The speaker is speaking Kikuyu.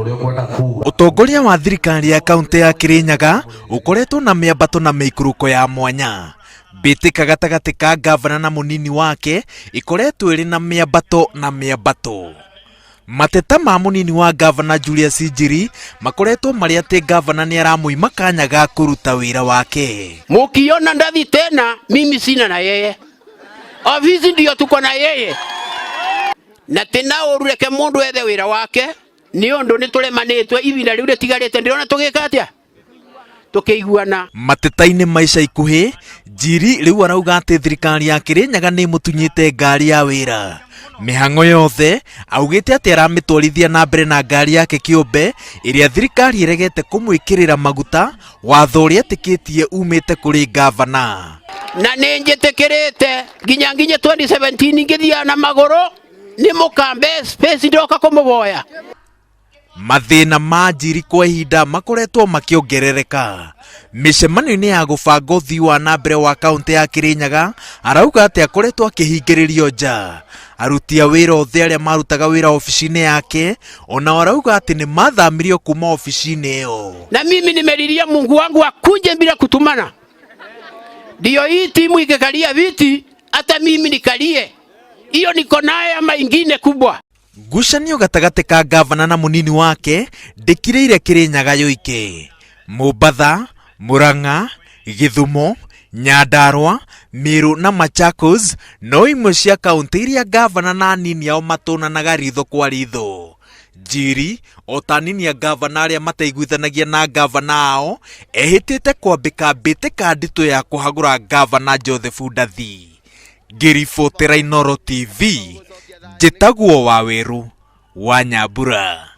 Ũrĩa ũkwenda kuga. Ũtongoria wa thirikari ya kaunti ya Kirinyaga ũkoretwo na mĩambato na mĩikũrũko ya mwanya. Mbĩtĩka gatagatĩ ka ngavana na mũnini wake ĩkoretwo ĩrĩ na mĩambato na mĩambato. Mateta ma mũnini wa ngavana Julius Njiri makoretwo marĩ atĩ ngavana nĩ aramũima kanya ga kũruta wĩra wake. Mukiona Ndathi tena, mimi sina na yeye. Ofisi ndio tuko na yeye. Na tina ũru reke mũndũ ethe wĩra wake nĩ ũndũ nĩ tũremanĩtwe ihinda rĩu rĩtigarĩte ndĩrona tũgĩka atĩa tũkĩiguana. Mateta-inĩ ma ica ikuhĩ, Njiri rĩu arauga atĩ thirikari ya Kĩrĩnyaga nĩ ĩmũtunyĩte ngari ya wĩra. Mĩhang'o yothe augĩte atĩ aramĩtwarithia na mbere na ngari yake kĩũmbe ĩrĩa thirikari ĩregete kũmwĩkĩrĩra maguta, watho ũrĩa etĩkĩtie umĩte kũrĩ ngavana. Na nĩ njĩtĩkĩrĩte nginya nginye 2017 ngĩthiaga na magũrũ nĩ mũkambe space ndoka kũmũboya. Mathĩna ma Njiri kwa ihinda makoretwo makĩongerereka. Mĩcemanio-inĩ ya gũbanga ũthii wa na mbere wa kaũntĩ ya Kĩrĩnyaga arauga atĩ akoretwo akĩhingĩrĩrio nja. Aruti a wĩra othe arĩa marutaga wĩra obici-inĩ yake onao arauga atĩ nĩ mathamirio kuma obici-inĩ ĩyo. Na mimi nimelilia Mungu wangu akunje bila kutumana, ndiyo hii timu ikikalia viti hata mimi nikalie hiyo niko naye ama ingine kubwa. Ngucanio gatagatĩ ka ngavana na mũnini wake ndĩkirĩire Kĩrĩnyaga yoike. Mombatha, Murang'a, Gĩthumo, Nyandarua, Meru na Machakos no imwe cia kaunti iria ngavana na anini ao matũnanaga ritho kwa ritho. Njiri, o ta anini a ngavana arĩa mataiguithanagia na ngavana ao, ehĩtĩte kwambĩka mbĩtĩka nditũ ya kũhagũra ngavana Joseph Ndathi. Ngĩribotera Inooro TV, njĩtagwo Wawerũ wa Nyambura.